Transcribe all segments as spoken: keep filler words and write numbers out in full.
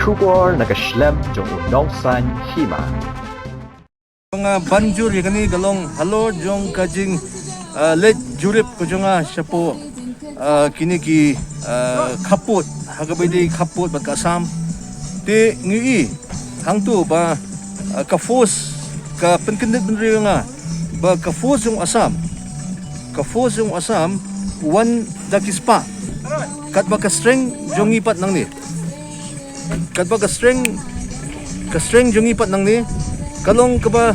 Khubor na ka shlem jong u nongsan hima. Nga ban jur ïa kane ka long halor jong ka jing, ah, leit jurip ka jong nga shapoh, ah, kine ki, ah, khappud, ha kaba ïadei khappud bad ka Assam. Te ngi i hangto ba, ah, ka force ka pynkyndit bynriew ïa nga ba ka force jong Assam, ka force jong Assam wan da ki spah, katba ka strength jong ngi pat nangne. Katba ka strength, ka strength jong ngi pat nangne ka long kaba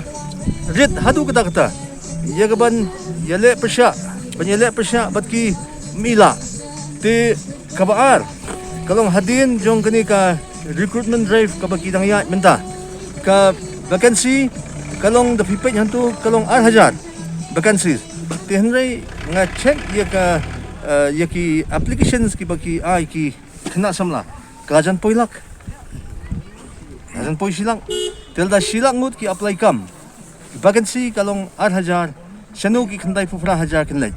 rit haduh katta katta ïa kaban ïaleh pyrshah, ban ïaleh pyrshah bad ki mih la. Te kaba ar ka long hadien jong kane ka recruitment drive kaba ki dang ïaid mynta, ka vacancy ka long da phi peit hangto ka long ar hajar vacancies. Te hynrei nga check ïa ka, eh, ïa ki applications kiba ki ai ki khynnah samla, ka la jan poi lak. Ka la jan poi shi lak. Te lada shi lak ngut ki apply kam, vacancy ka long ar hajar, shano ki khyndai phew phra hajar kin leit?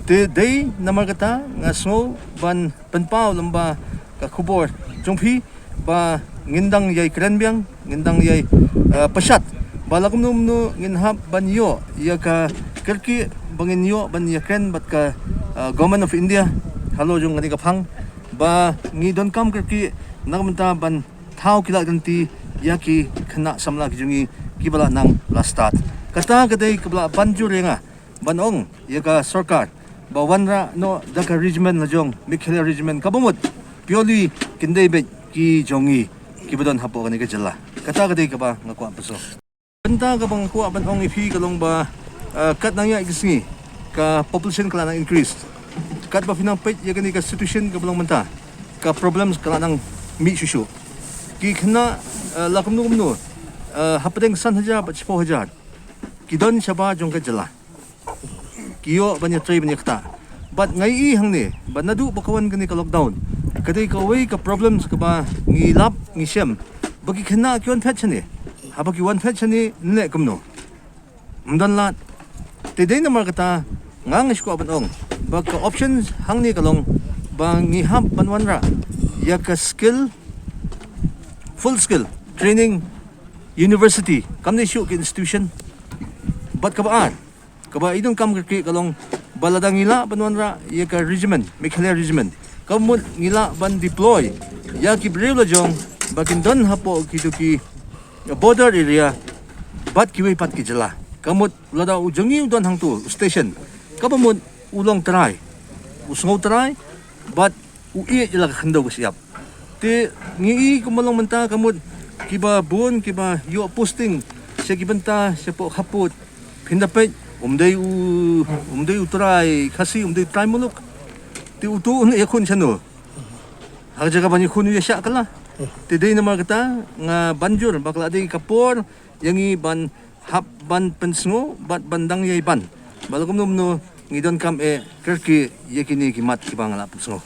Te dei namar kata nga sngew ban pynpaw lem bad ka khubor jong phi ba ngin dang ïai kren biang, ngin dang ïai, eh, pyrshah ba la kumno kumno ngin hap ban ïoh ïa ka kyrkieh ba ngin ïoh ban ïakren bad ka, eh, Government of India halor jong kane ka phang, ba ngi donkam kyrkieh na ka bynta ban thaw ki lad ki lynti ïa ki khynnah samla ki jong ngi kiba la nang la stad. Kata ka dei kaba la ban jur ïa nga ban ong ïa ka sorkar ba wanrah noh da ka regiment la jong, Meghalaya Regiment, kaba mut purely kyndai beit ki jong ngi kiba don hapoh kane ka jylla. Kata ka dei kaba nga kwah pynsngew. Bynta kaba nga kwah ban ong ïa phi ka long ba, ah, kat nang ïaid ki sngi ka population ka la nang increase. Katba phi nang peit ïa kane ka situation kaba long mynta, ka problems ka la nang mih shuh shuh. Ki khynnah, ah, la kumno kumno, ah, hapdeng san hajar bad shiphew hajar ki don shabar jong ka jylla, ki ïoh ban ïatrei ban ïaktah. Bad nga i hangne ba naduh ba ka wan kane ka lockdown, ka dei kawei ka problems kaba ngi lap ngi shem ba ki khynnah ki wan phet shane. Haba ki wan phet shane, ngi leh kumno? Ym don lad. Te dei namar kata nga nga shu kwah ban ong ba ka options hangne ka long ba ngi hap ban wanrah ïa ka skill, full skill training university, kam dei shuh ki institution. Bad kaba ar kaba i donkam kyrkieh ka long ba lada ngi lah ban wanrah ïa ka regiment, Meghalaya Regiment, ka mut ngi lah ban deploy ïa ki briew la jong ba kin don hapoh kito ki border area bad kiwei pat ki jylla. Ka mut lada u jong ngi u don hangto u station, kaba mut u long trai, u sngew trai bad u ïeit ïa la ka khyndew ka shyiap. Te ngi i kumba long mynta ka mut kiba bun kiba ïoh posting sha ki bynta shapoh khappud, phin da peit um dei u, um dei u trai Khasi, um dei u trai Muluk. Te uto un ïakhun shano? Ha ka jaka ban ïakhun u ïashah kylla. Te dei namar kata nga ban jur ba ka la dei ka por ïa ngi ban hap ban pynsngew bad ban dang ïai ban ba la kumno kumno ngi donkam eh kyrkieh ïa kine ki mat kiba nga la pynsngew.